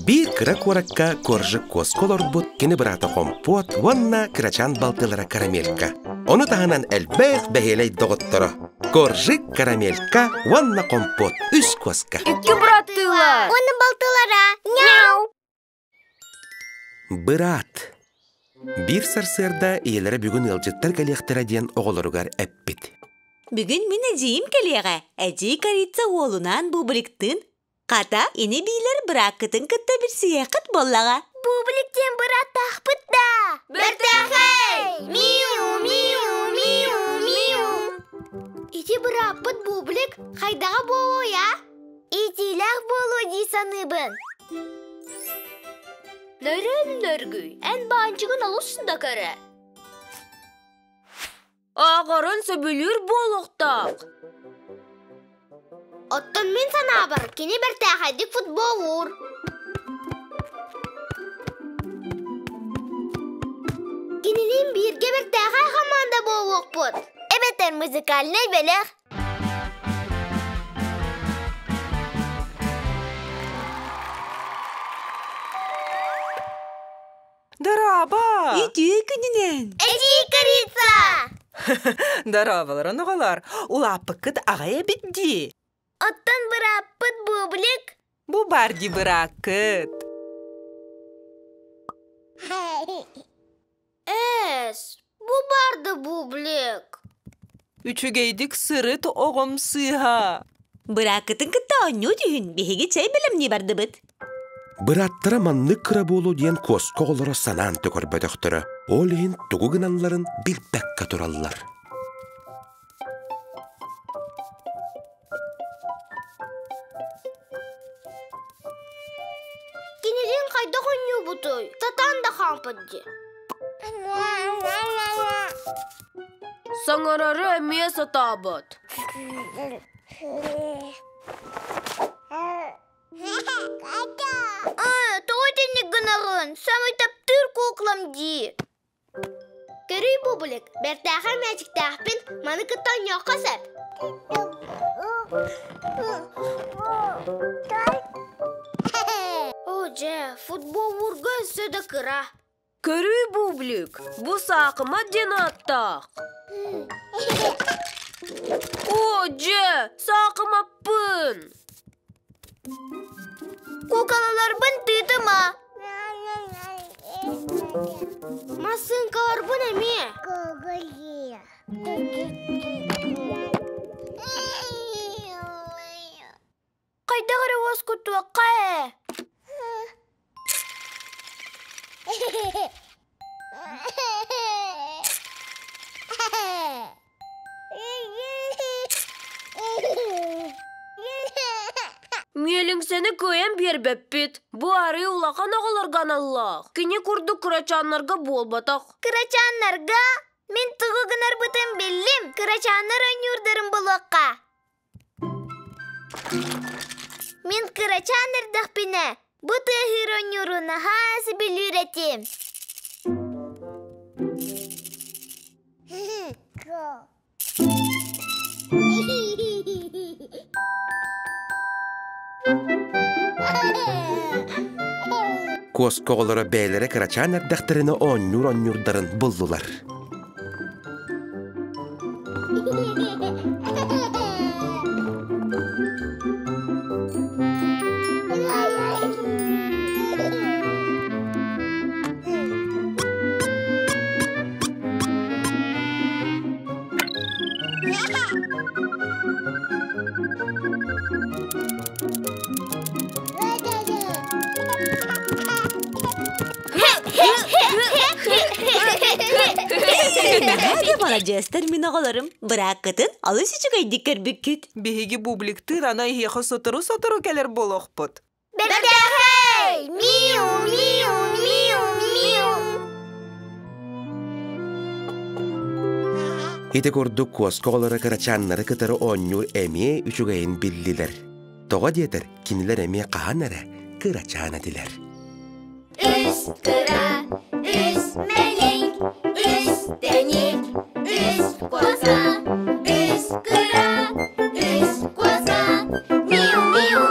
Биир кыра куоракка Коржик куоска олорбут кини быраата Хомпуот уонна кырачаан балтылара Карамелька. Ону таһынан элбэх бэһиэлэй доҕотторо Коржик, Карамелька уонна Хомпуот үс куоска. Икки быраттыылар. Уонна балтылара. Мяу! Быраат. Биир сарсыарда ийэлэрэ бүгүн ыалдьыттар кэлиэхтэрэ диэн оҕолоругар эппит. Бүгүн мин эдьиийим кэлиэҕэ. Эдьиий Корица уолунаан Бубликтыын Хата, ини-биилэр бырааккытын кытта билсиһиэххит буоллаҕа. Бублик диэн бырааттаахпыт да! Бэртээхэй! Миу, миу, миу, миу! Ити бырааппыт Бублик хайдаҕа буолуой, а? Иитиилээх буолуо дии саныыбын. Нөрүн нөргүй, эн баанчыгын олус да көрө. Ааҕарын сөбүлүүр буолуохтаах. Оттон мин санаабар, кини бэртээхэйдик футболлуур. Кинилиин бииргэ бэртээхэй хамаанда буолуохпут. Эбэтэр музыкальнай бэлэх. Дорообо! Үтүө күнүнэн! Эдьиий Корица! Дорооболорун оҕолор, улааппыккыт аҕай эбит дии. Оттон бырааппыт Бублик? Бу бар дии бырааккыт. Эс, бу барды Бублик. Үчүгэйдик сырыт оҕом сыыһа. Бырааккытын кытта оонньуу түһүн, биһиги чэй бэлэмнии бардыбыт. Бырааттара маннык кыра буолуо диэн куоска оҕолоро санаан да көрбөтөхтөрө. Ол иһин тугу гыналларын билбэккэ тураллар. Кинилиин хайдах оонньуубутуй? Сатаан да хаампыт дии. Саҥарары эмиэ сатаабат. Аа, тоҕо итинник гынаҕын? Саамай таптыыр куклам дии. Көрүй Бублик, бэртээхэй мээчиктээхпин, маны кытта оонньуохха сөп. Оо дьэ, футболлуурга өссө да кыра. Көрүй Бублик, бу саахымат диэн ааттаах. Оо дьэ, саахымаппын! Куукалаларбын тыытыма. Массыыҥкаларбын эмиэ. Хайдах эрэ уоскутуохха ээ. Миэлиҥсэни кыайан биэрбэппит. Бу арыы улахан оҕолорго аналлаах. Кини курдук кырачааннарга буолбатах. Кырачааннарга? Мин тугу гынарбытын биллим. Кырачааннар оонньуурдарын булуохха. Мин кырачаан эрдэхпинэ, бу тыаһыыр оонньууру наһаа сөбүлүүр этим. Куоска оҕолоро бэйэлэрэ кырачаан эрдэхтэринэ оонньуур оонньуурдарын буллулар. Наһаа маладьыастар мин оҕолорум. Бырааккытын олус үчүгэйдик көрбүккүт. Биһиги бубликтыыр ана эһиэхэ сотору-сотору кэлэр буолуохпут. Бэртээхэй! Миу, миу, миу, миу! Ити курдук куоска оҕолоро кырачааннары кытары оонньуур эмиэ үчүгэйин биллилэр. Тоҕо диэтэр, кинилэр эмиэ хаһан эрэ кырачаан этилэр. Үс кыра, үс мэлик, үс тэник, үс коза, үс кыра, үс коза, миу-миу.